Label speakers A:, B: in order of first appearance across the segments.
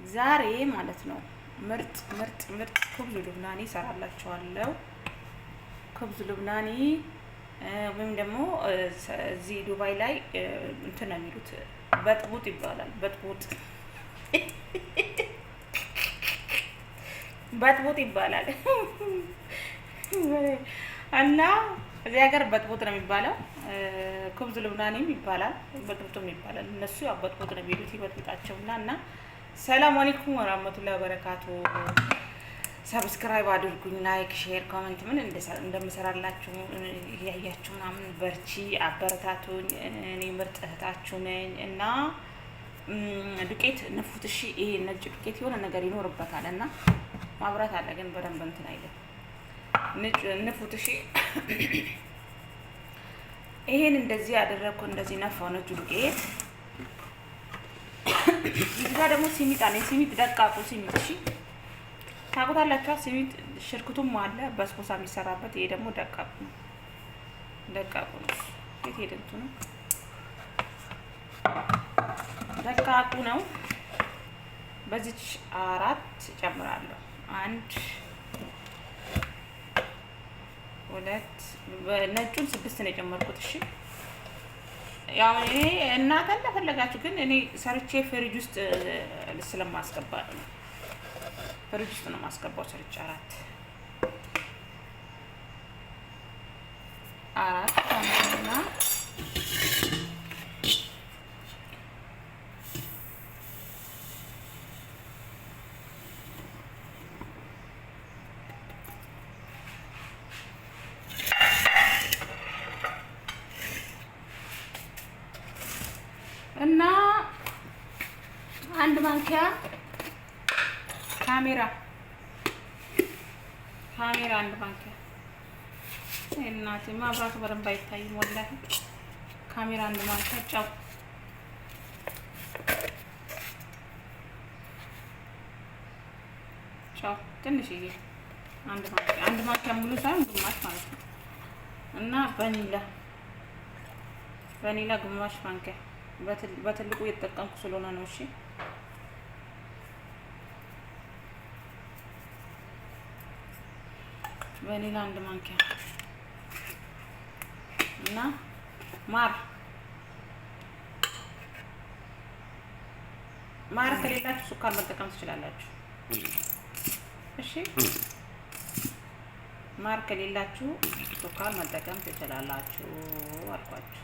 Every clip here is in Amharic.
A: ዛሬ ማለት ነው ምርጥ ምርጥ ምርጥ خبز لبناني እሰራላችኋለሁ። خبز لبناني ወይም ደግሞ እዚህ ዱባይ ላይ እንትን ነው የሚሉት بطبوط ይባላል። بطبوط بطبوط ይባላል እና እዚህ ሀገር بطبوط ነው የሚባለው። خبز لبناني ም ይባላል፣ بطبوط ም ይባላል። እነሱ ያው بطبوط ነው የሚሉት ይበጥብጣቸውና እና سلام عليكم ورحمة الله وبركاته። Subscribe አድርጉኝ፣ like፣ share፣ comment ምን እንደምሰራላችሁ እያያችሁ ምናምን በርቺ፣ አበረታቱኝ። እኔ ምርጥ እህታችሁ ነኝ እና ዱቄት ንፉት። እሺ፣ ይሄ ነጭ ዱቄት የሆነ ነገር ይኖርበታል እና ማብራት አለ ግን በደንብ እንትን አይልም። ንፉት። እሺ፣ ይሄን እንደዚህ ያደረግኩ እንደዚህ ነፋው ነጭ ዱቄት። እዚህ ጋር ደግሞ سميد አለ። سميد ደቃቁ سميد፣ እሺ ታውቁታላችሁ። سميد ሽርክቱም አለ በስቦሳ የሚሰራበት። ይሄ ደግሞ ደቃቁ ነው። ደቃቁ ነው። የት ሄደ እንትኑ? ደቃቁ ነው። በዚች አራት ጨምራለሁ። አንድ፣ ሁለት፣ ነጩን ስድስት ነው የጨመርኩት። እሺ ያው እኔ እናንተ እንደፈለጋችሁ፣ ግን እኔ ሰርቼ ፍሪጅ ውስጥ ስለማስገባ ነው። ፍሪጅ ውስጥ ነው የማስገባው ሰርቼ። አራት አራት እና እና አንድ ማንኪያ خميرة፣ خميرة አንድ ማንኪያ። እናቴ ማብራቱ በደንብ አይታይም والله። خميرة አንድ ማንኪያ፣ ጨው ጨው ትንሽዬ አንድ ማንኪያ፣ አንድ ማንኪያ ሙሉ ሳይሆን ግማሽ ማለት ነው። እና ቫኒላ፣ ቫኒላ ግማሽ ማንኪያ፣ በትልቁ እየተጠቀምኩ ስለሆነ ነው። እሺ ቫኒላ አንድ ማንኪያ እና ማር። ማር ከሌላችሁ ስኳር መጠቀም ትችላላችሁ። እሺ ማር ከሌላችሁ ስኳር መጠቀም ትችላላችሁ አልኳችሁ።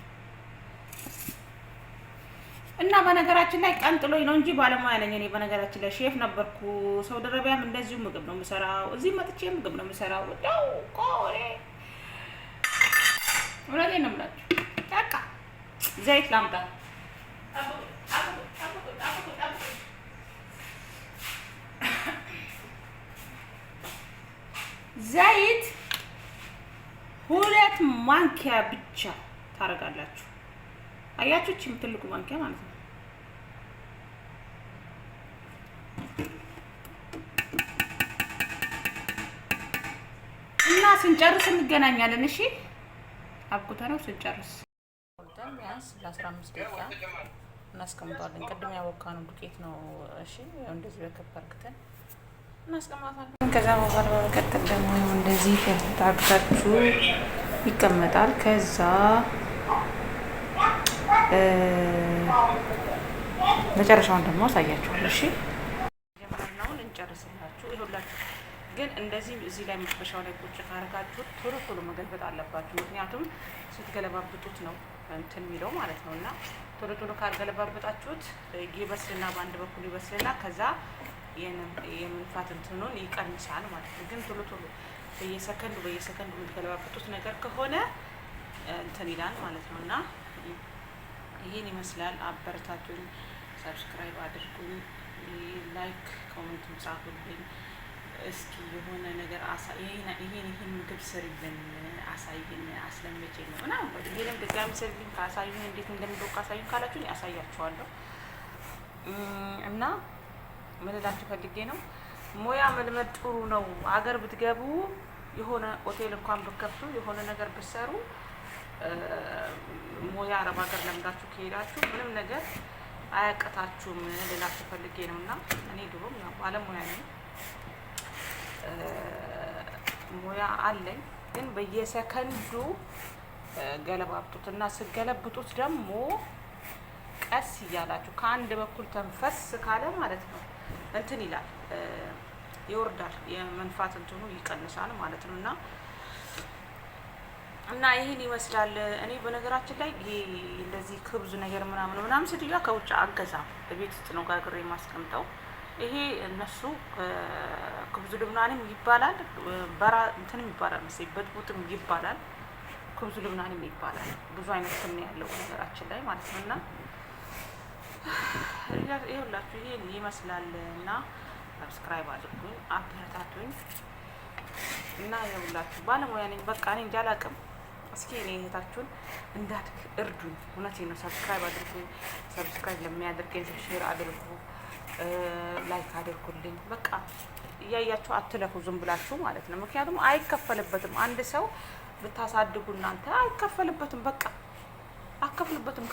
A: እና በነገራችን ላይ ቀን ጥሎኝ ነው እንጂ ባለሙያ ነኝ እኔ። በነገራችን ላይ ሼፍ ነበርኩ። ሳውዲ አረቢያም እንደዚሁ ምግብ ነው የምሰራው። እዚህ መጥቼ ምግብ ነው የምሰራው። እንደው ቆሬ እውነቴን ነው የምላችሁ። በቃ ዘይት ላምጣ። ጠብቁ፣ ጠብቁ፣ ጠብቁ፣ ጠብቁ። ዘይት 2 ማንኪያ ብቻ ታደርጋላችሁ። አያችሁ፣ ይህቺም ትልቁ ማንኪያ ማለት ነው። እና ስንጨርስ እንገናኛለን። እሺ አብኩተነው ስንጨርስ ቢያንስ ለ15 ደቂቃ እናስቀምጠዋለን። ቅድም ያቦካነው ዱቄት ነው። እሺ እንደዚህ በክብ አርግተን እናስቀምጣለን። ከዛ በኋላ በመቀጠል ደግሞ እንደዚህ ታግታችሁ ይቀመጣል። ከዛ መጨረሻውን ደግሞ አሳያችኋለሁ። እሺ ጀመርነውን እንጨርስላችሁ። ይኸውላችሁ ግን እንደዚህ እዚህ ላይ መጥበሻው ላይ ቁጭ ካረጋችሁት ቶሎ ቶሎ መገልበጥ አለባችሁ። ምክንያቱም ስትገለባብጡት ነው እንትን የሚለው ማለት ነው። እና ቶሎ ቶሎ ካልገለባበጣችሁት ይበስልና በአንድ በኩል ይበስልና ከዛ የመንፋት እንትኑን ይቀንሳል ማለት ነው። ግን ቶሎ ቶሎ በየሰከንዱ በየሰከንዱ የምትገለባብጡት ነገር ከሆነ እንትን ይላል ማለት ነው። እና ይህን ይመስላል። አበረታቱኝ፣ subscribe አድርጉኝ፣ like comment ጻፉልኝ። እስኪ የሆነ ነገር ይሄን ይሄን ምግብ ስሪልን፣ አሳይን፣ አስለምጪን ምናምን፣ ይሄንም ድጋሚ ስሪልን ካሳዩኝ፣ እንዴት እንደሚቦካ ካሳዩኝ ካላችሁኝ አሳያችኋለሁ። እና ምን እላችሁ ፈልጌ ነው፣ ሙያ መልመድ ጥሩ ነው። አገር ብትገቡ የሆነ ሆቴል እንኳን ብትከፍቱ፣ የሆነ ነገር ብትሰሩ፣ ሙያ አረብ ሀገር ለምዳችሁ ከሄዳችሁ ምንም ነገር አያቅታችሁም ልላችሁ ፈልጌ ነው። እና እኔ ድሮም ያው ባለሙያ ነኝ፣ ሙያ አለኝ። ግን በየሰከንዱ ገለባብጡት እና ስገለብጡት ደግሞ ቀስ እያላችሁ ከአንድ በኩል ተንፈስ ካለ ማለት ነው እንትን ይላል፣ ይወርዳል። የመንፋት እንትኑ ይቀንሳል ማለት ነው። እና ይህን ይመስላል። እኔ በነገራችን ላይ ይሄ እንደዚህ خبز ነገር ምናምን ምናምን ሴትዮዋ ከውጭ አገዛም፣ በቤት ውስጥ ነው ጋግሬ የማስቀምጠው። ይሄ እነሱ خبز لبناني ም ይባላል፣ በራ እንትንም ይባላል መሰለኝ፣ بطبوط ም ይባላል፣ خبز لبناني ም ይባላል። ብዙ አይነት ስም ያለው ነገራችን ላይ ማለት ነው። እና ይኸውላችሁ ይሄን ይመስላል። እና subscribe አድርጉኝ፣ አበረታቱኝ። እና ይኸውላችሁ ባለሙያ ነኝ። በቃ እኔ እንጃ አላቅም። እስኪ እኔ እህታችሁን እንዳድግ እርዱኝ። እውነቴን ነው። Subscribe አድርጉኝ። Subscribe ለሚያደርገኝ ሰው share አድርጉ፣ like አድርጉልኝ። በቃ እያያችሁ አትለፉ፣ ዝም ብላችሁ ማለት ነው። ምክንያቱም አይከፈልበትም። አንድ ሰው ብታሳድጉ እናንተ አይከፈልበትም። በቃ አከፍሉበትም።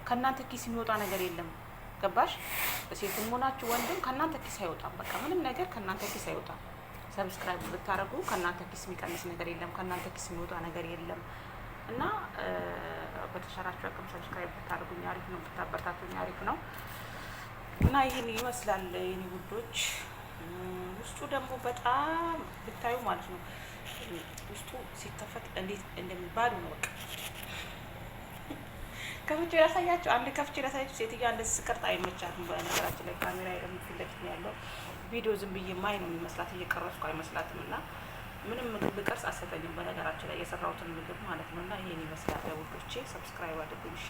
A: ከእናንተ ኪስ የሚወጣ ነገር የለም። ገባሽ? ሴትም ሆናችሁ ወንድም ከእናንተ ኪስ አይወጣም። በቃ ምንም ነገር ከእናንተ ኪስ አይወጣም። Subscribe ብታደርጉ ከእናንተ ኪስ የሚቀንስ ነገር የለም። ከእናንተ ኪስ የሚወጣ ነገር የለም። እና በተሻላችሁ አቅም subscribe ብታደርጉኝ አሪፍ ነው፣ ብታበረታቱኝ አሪፍ ነው። እና ይህን ይመስላል የኔ ውዶች። ውስጡ ደግሞ በጣም ብታዩ ማለት ነው፣ ውስጡ ሲከፈት እንዴት እንደሚባሉ ነው። በቃ ከፍቼ ላሳያችሁ፣ አንድ ከፍቼ ላሳያችሁ። ሴትዮዋ እንደዚህ ስቀርጥ አይመቻትም። በነገራችን ላይ ካሜራ ደግሞ ፊት ለፊት ነው ያለው። ቪዲዮ ዝም ብዬ ማይ ነው የሚመስላት፣ እየቀረጽኩ አይመስላትም። እና ምንም ምግብ ልቀርጽ አሰጠኝም። በነገራችን ላይ የሰራሁትን ምግብ ማለት ነው። እና ይሄን ይመስላል ውዶቼ፣ subscribe አድርጉኝ እሺ።